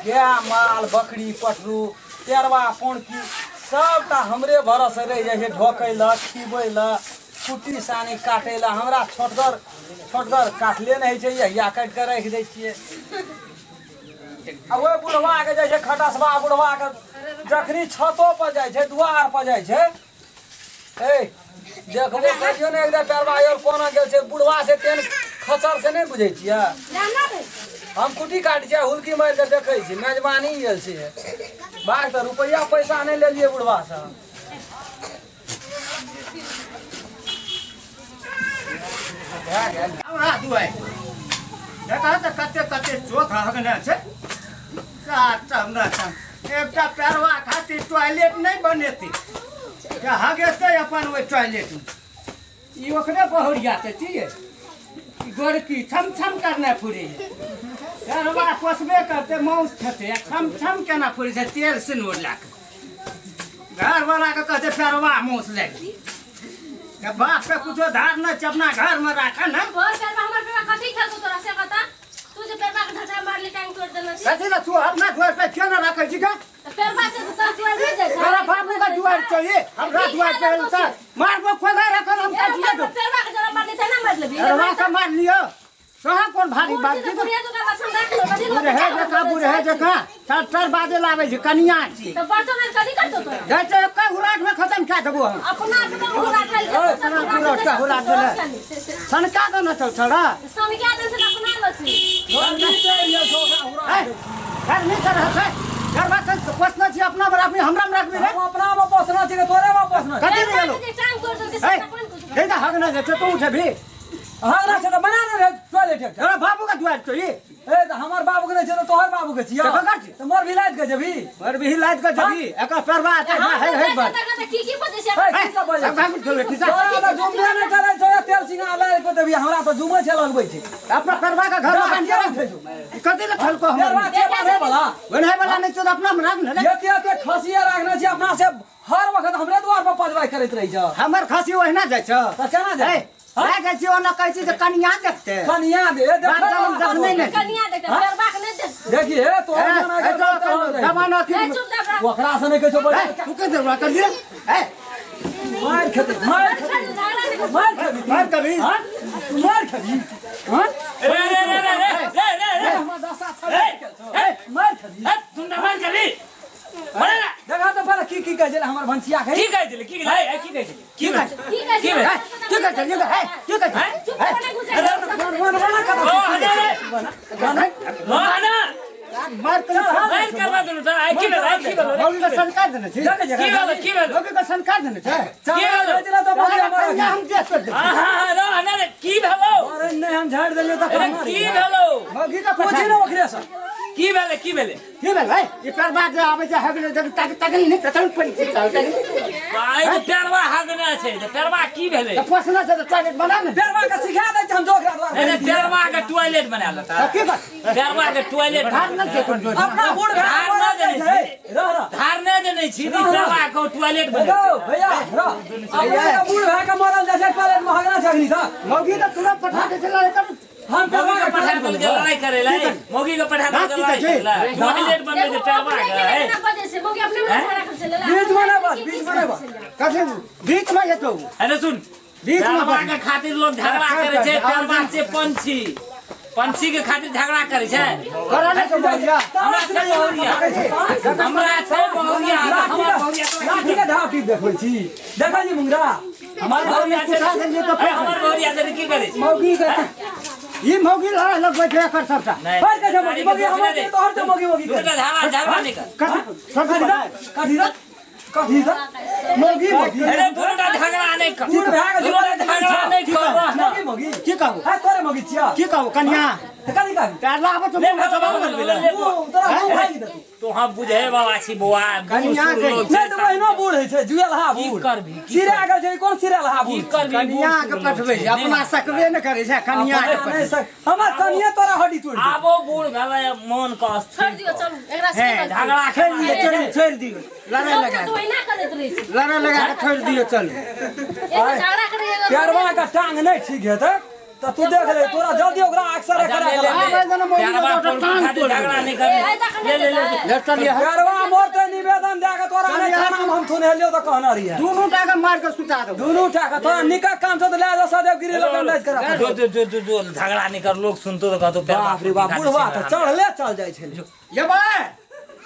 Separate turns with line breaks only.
गाय माल बकरी पठरू पेरवा पोणकी सबटा हमरे भरोसे रहि जाइ छै। ढोकै लए खिबै लए कुट्टी सानी काटै लए हमरा छोटगर छोटगर काटले नहि होइ छै, यहिया काटि कऽ राखि दै छियै। आ ओहि बुढ़वाके जाइ छै खटसबा बुढ़वाके जखनी छतो पर जाइ छै दुआर पर जाइ छै, ए देखबो कहियो ने एकटा पेरवा और कोना गेल छै बुढ़वा से तेन खचर से नहि बुझै छियै। हम कुटी काटै छियै हुलकी मारि कऽ देखै छी मेजबानी गेल छै। बाघ तऽ रुपैआ पैसा नहि लेलियै बुढ़वा से।
हमरा दुआरि देखा तऽ कते कते चोख हगने छै। हमरा एकटा पेरवा खातिर टॉयलेट नहि बनेतै तऽ हगेतै अपन ओहि टॉयलेटमे। ई ओकरे बहुरिया तऽ छियै, गोरकी छम छम करनाइ फुरै पेरवा पोसबे करतै मांस खेतै आ छम छम केना फुरै छै तेल सिनूर लए कऽ। घरवलाके कहतै पेरवा मांस लए गेल, बापके कुछो धार नहि छै, अपना घरमे राखऽ ने। कथी लए तू अपना दुआरि पर क्यों नहि राखै छी? तोरा बाबू के दुआरि छौ ई, हमरा दुआरि पर तऽ मारबो खोदा रखल हम काटिए दो। पेरवा के मार लियो तोरा कोन भारी बात छै? बुढ़े जकाँ बुढ़े जकाँ तर बाजे लाबै छै कनिया छी जाइ छै एक हुराट में खत्म कए देबो हम। सनका देने छौ छोड़ा पोसने छी अपना मे राखबी हमरा मे राखबी रे?
अपना मे पोसना छी तोरे मे पोसना
कथी रे गेलो? ए हगना जे छै तू उठेबी
हगना छै तऽ बना ने टॉयलेट एकटा।
तोरा बाबू के दुआरि छौ ई।
ए तऽ हमर बाबू के नहि छै तऽ तोहर बाबू के छियौ। तऽ मर भी लादि के जेबही,
मर भी लादि के जेबही। एकर पेरवा हे हे बात
की की बजै छै?
की सब बजै छै? तोरा तऽ जुमबे नहि करै छौ, तेल सिंगार लादि के देबही हमरा तऽ जुमै छै लगबै छै।
अपना पेरवा के घर मे बान्हि के राखै छौ। कथी लए खेलको हमर?
पेरवा छै बान्है वाला,
बान्है वाला नहि छौ तऽ अपना मे राख ने।
एते एते खसिया राखने छी अपना से, हर वक्त हमरे द्वार पर पजवाइ करैत रहै छौ।
हमर खसी ओहिना जाइ छौ
तऽ केना जाइ?
लए जाइ छी ओना कहै छी जे कनिया देखतै,
कनिया दे
देखने
कनिया देखतै पेरवा के नहि देखतै।
देखिए तो
जमाना की
ओकरा से नहि कहै छौ।
तू के देबा कर दिए? ए
मार खेतै मार खेतै मार खेबी
मार खेबी
मार खेबी। हां
रे रे रे रे रे रे रे
हमर दशा छौ ए मार खेबी
तुम मार खेबी।
देखा तो पहले की की कहै छलै हमर भनसिया के?
की कहै छलै? की कहै की कहै छलै? की कहै
की कहै
की भेल?
की कहै छलै? की कहै छलै?
चुप कोने घुसै
मार
मार करवा देलु त आई की भेल? आई की भेल?
मौगी के संस्कार देने छी।
की भेल? की भेल?
मौगी के संस्कार देने छै।
की भेल?
त मौगी हमर
हम देख कर दे।
हां हां रो ना रे की भेलो?
अरे नहीं हम झाड़ देलियो त
की भेलो?
मौगी के
पूछि ने ओकरे से
की भेले? की भेले?
की भेलै? ई पेरवा जे आबै छै हगने जब तक तक नहि तखन पड़ि छै।
भाई तऽ पेरवा हगने छै तऽ पेरवा की भेलै?
तऽ पोसना छै तऽ टॉयलेट बना ने।
पेरवा के सिखा दै छै हम जोकरा द्वार।
नहीं नहीं पेरवा के टॉयलेट बना लेता।
की बात?
पेरवा के टॉयलेट
धार न छै कोन
अपना बूढ़
धार न देने छी।
रह रह
धार न देने छी पेरवा के टॉयलेट बना।
भैया रह अपना बूढ़ भए के मरल जाइ छै टॉयलेट में हगना छै अग्नि सर।
मौगी तऽ तुरंत पठा दै छै एकर।
हम
मौगी के पठा देल गेल लड़ाई करे ला, मौगी के पठा देल गेल लड़ाई करे ला, टॉयलेट बनबै छै पेरवा के।
मौगी अपने में झगड़ा कर चले
बीच में ना बस, बीच में ना बस
कथी बीच में जेतौ?
अरे सुन
बीच में
पेरवा के खातिर लोग झगड़ा करे छै। पेरवा छै पंछी, पंछी के खातिर झगड़ा करे छै।
करा नै छौ भैया?
हमरा छै बहुरिया, हमरा छै बहुरिया, हमर बहुरिया
लाठी के धाप टीप देखबै छी। देखै छी मुंगरा
हमर बहुरिया छै, हमर बहुरिया छै की करे छै?
मौगी के ई मौगी लड़ाई लगबै छै एकर सबटा।
पर के छै मौगी मौगी हमर छै तोहर छै मौगी मौगी
दूटा झगड़ा झगड़ा नहि कर।
कथी
कथी कथी मौगी मौगी?
अरे दूटा झगड़ा नहि कर, दूटा झगड़ा नहि कर।
मौगी मौगी
की कहू?
हां तोरे मौगी छिया
की कहू कनिया?
त कथी कहबी?
तार लाबो तो
तोरा मुंह भागि देतौ।
तो हम बुझे वाला छी बौआ,
कनिया के
नहि तऽ ओहिना बूढ़ होइ छै जुएल हा बूढ़।
की करबी?
सिरा गेल छै कोन सिरा हा बूढ़?
की करबी?
कनिया के पठबै छै अपना सकबे ने करै छै कनिया के।
नहि सक हमर कनिया तोरा हड्डी तोड़ि देतौ।
आबो बूढ़ भेलै मन के
छोड़ि दियौ, चलू एकरा से
झगड़ा
छोड़ि दियौ, चलू छोड़ि दियौ, लड़ाई लगा
तो ओहिना करैत रहै छै।
लड़ाई लगा के छोड़ि दियौ चलू।
एक झगड़ा करै
पेरवा के टांग नहि ठीक हेतै त तू देख ले तोरा जल्दी ओकरा अक्सर करा
ले ले
पेरवा
झगड़ा नहीं कर ले ले ले
ले चलिए
पेरवा मोरते निवेदन दे के तोरा नहीं थाना में हम थुने लियो त कहना रही है
दुनू टा के मार के सुता दो
दुनू टा के तोरा निका काम छ त ले जा सदैवगिरी लगन राज करा
जो जो जो जो जो झगड़ा नहीं कर लोग सुनतो तो कहतो
बाप रे बाप बुढ़वा त चढ़ले चल जाइ छले
ये बा